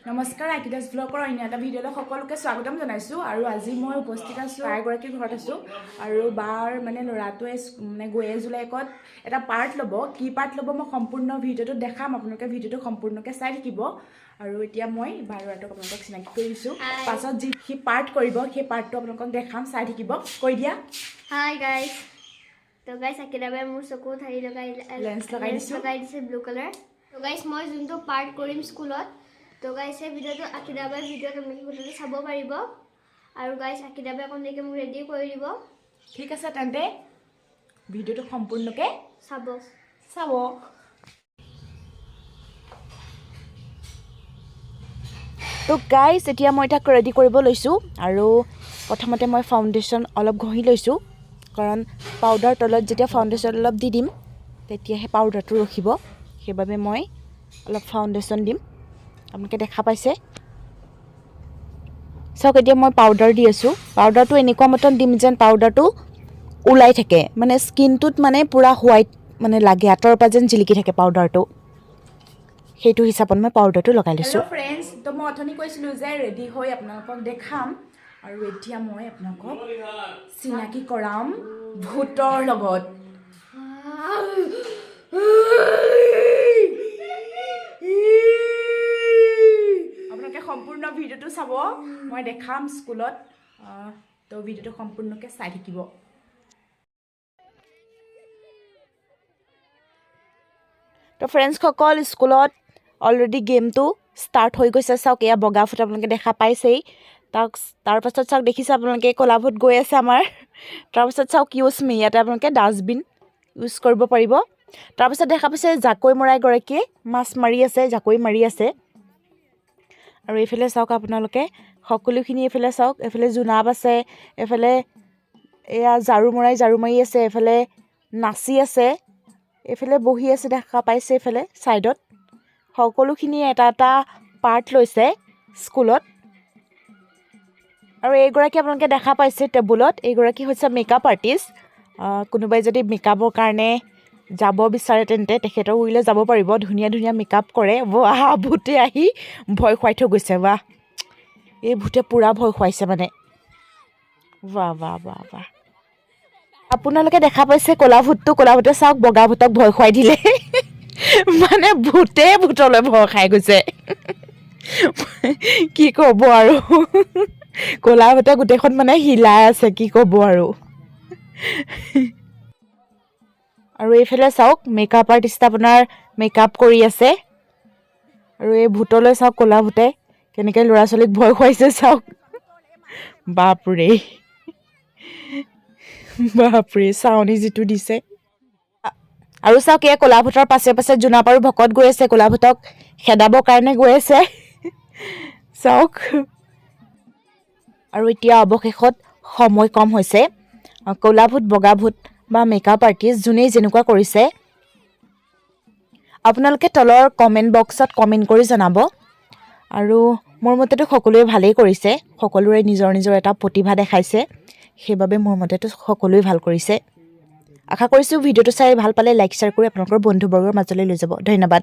নমস্কাৰ, আইকিদাস ব্লগৰ অন্য এটা ভিডিঅ'লৈ সকলোকে স্বাগতম জনাইছোঁ। আৰু আজি মই উপস্থিত আছোঁ, বা এগৰাকীৰ ঘৰত আছোঁ। আৰু বাৰ মানে ল'ৰাটোৱে মানে গৈ জুলাইকত এটা পাৰ্ট ল'ব। কি পাৰ্ট ল'ব, মই সম্পূৰ্ণ ভিডিঅ'টোত দেখাম। আপোনালোকে ভিডিঅ'টো সম্পূৰ্ণকৈ চাই থাকিব। আৰু এতিয়া মই বাৰ ল'ৰাটোক আপোনালোকক চিনাকি কৰি দিছোঁ। Hi. পাছত যি সি পাৰ্ট কৰিব, সেই পাৰ্টটো আপোনালোকক দেখাম, চাই থাকিব। কৈ দিয়া। Hi guys. তো গাইস, আকিৰাবাই মোৰ চকুত হেৰি লগাই Lens লগাই দিছোঁ। লগাই দিছে, ব্লু কালাৰ। তো গাইস, মই যোনটো পাৰ্ট কৰিম স্কুলত, তো গাইস, সেই ভিডিঅ'টো আকিৰাবাই ভিডিঅ'ত আপোনালোকে গোটেইটো চাব পাৰিব। আৰু গাইস, আকিৰাবাই অকণ দেৰিকৈ মোক ৰেডি কৰি দিব। ঠিক আছে, তেন্তে ভিডিঅ'টো সম্পূৰ্ণকৈ চাব। চাব। তো গাইজ, এতিয়া মই তাক ৰেডি কৰিব লৈছোঁ আৰু প্ৰথমতে মই ফাউণ্ডেশ্যন অলপ ঘঁহি লৈছোঁ, কাৰণ পাউডাৰ তলত যেতিয়া ফাউণ্ডেশ্যন অলপ দি দিম, তেতিয়াহে পাউডাৰটো ৰখিব। সেইবাবে মই অলপ ফাউণ্ডেশ্যন দিম। আপোনালোকে দেখা পাইছে। চাওক, এতিয়া মই পাউডাৰ দি আছোঁ। পাউডাৰটো এনেকুৱা মতন দিম যেন পাউডাৰটো ওলাই থাকে, মানে স্কিনটোত মানে পূৰা হোৱাইট মানে লাগে, আঁতৰৰ পৰা যেন জিলিকি থাকে পাউডাৰটো। সেইটো হিচাপত মই পাউডাৰটো লগাই লৈছোঁ। ফ্ৰেণ্ডছ, তো মই অথনি কৈছিলোঁ যে ৰেডি হৈ আপোনালোকক দেখাম। আৰু এতিয়া মই আপোনালোকক চিনাকি কৰাম ভূতৰ লগত। আপোনালোকে সম্পূৰ্ণ ভিডিঅ'টো চাব, মই দেখাম স্কুলত। তো ভিডিঅ'টো সম্পূৰ্ণকৈ চাই থাকিব। তো ফ্ৰেণ্ডছসকল, স্কুলত অলৰেডি গেমটো ষ্টাৰ্ট হৈ গৈছে। চাওক, এয়া বগা ভূত, আপোনালোকে দেখা পাইছেই তাক। তাৰপাছত চাওক, দেখিছে আপোনালোকে, ক'লা ভূত গৈ আছে আমাৰ। তাৰপাছত চাওক, ইউজ মি, ইয়াতে আপোনালোকে ডাষ্টবিন ইউজ কৰিব পাৰিব। তাৰপাছত দেখা পাইছে, জাকৈ মৰা এগৰাকীয়ে মাছ মাৰি আছে, জাকৈ মাৰি আছে। আৰু এইফালে চাওক আপোনালোকে সকলোখিনি, এইফালে চাওক, এইফালে জোনাব আছে, এইফালে এয়া ঝাৰু মৰাই ঝাৰু মাৰি আছে, এইফালে নাচি আছে, এইফালে বহি আছে, দেখা পাইছে। এইফালে ছাইডত সকলোখিনি এটা এটা পাৰ্ট লৈছে স্কুলত। আৰু এইগৰাকী আপোনালোকে দেখা পাইছে টেবুলত, এইগৰাকী হৈছে মেকআপ আৰ্টিষ্ট। কোনোবাই যদি মেকআপৰ কাৰণে যাব বিচাৰে, তেন্তে তেখেতৰ গুৰিলৈ যাব পাৰিব। ধুনীয়া ধুনীয়া মেকআপ কৰে। ৱাহ, ভূতে আহি ভয় খুৱাই থৈ গৈছে। ৱাহ, এই ভূতে পূৰা ভয় খুৱাইছে মানে। বাহ বাহ বাহ বাহ। আপোনালোকে দেখা পাইছে ক'লা ভূতটো। ক'লা ভূতে চাওক বগা ভূতক ভয় খুৱাই দিলে। মানে ভূতে ভূতলৈ ভয় খাই গৈছে, কি ক'ব আৰু। ক'লা ভূতে গোটেইখন মানে হিলাই আছে, কি ক'ব আৰু। আৰু এইফালে চাওক, মেকআপ আৰ্টিষ্ট আপোনাৰ মেকআপ কৰি আছে। আৰু এই ভূতলৈ চাওক, ক'লা ভূতে কেনেকৈ ল'ৰা ছোৱালীক ভয় খুৱাইছে চাওক। বাপৰে বাপৰে, চাউনি যিটো দিছে। আৰু চাওক, এয়া ক'লা ভূতৰ পাছে পাছে জোনাপ আৰু ভকত গৈ আছে, ক'লা ভূতক খেদাবৰ কাৰণে গৈ আছে, চাওক। আৰু এতিয়া অৱশেষত সময় কম হৈছে। ক'লা ভূত, বগা ভূত বা মেকআপ আৰ্টিষ্ট, যোনেই যেনেকুৱা কৰিছে, আপোনালোকে তলৰ কমেণ্ট বক্সত কমেণ্ট কৰি জনাব। আৰু মোৰ মতেতো সকলোৱে ভালেই কৰিছে। সকলোৰে নিজৰ নিজৰ এটা প্ৰতিভা দেখাইছে, সেইবাবে মোৰ মতেতো সকলোৱে ভাল কৰিছে। আশা কৰিছোঁ ভিডিঅ'টো চাই ভাল পালে লাইক, শ্বেয়াৰ কৰি আপোনালোকৰ বন্ধুবৰ্গৰ মাজলৈ লৈ যাব। ধন্যবাদ।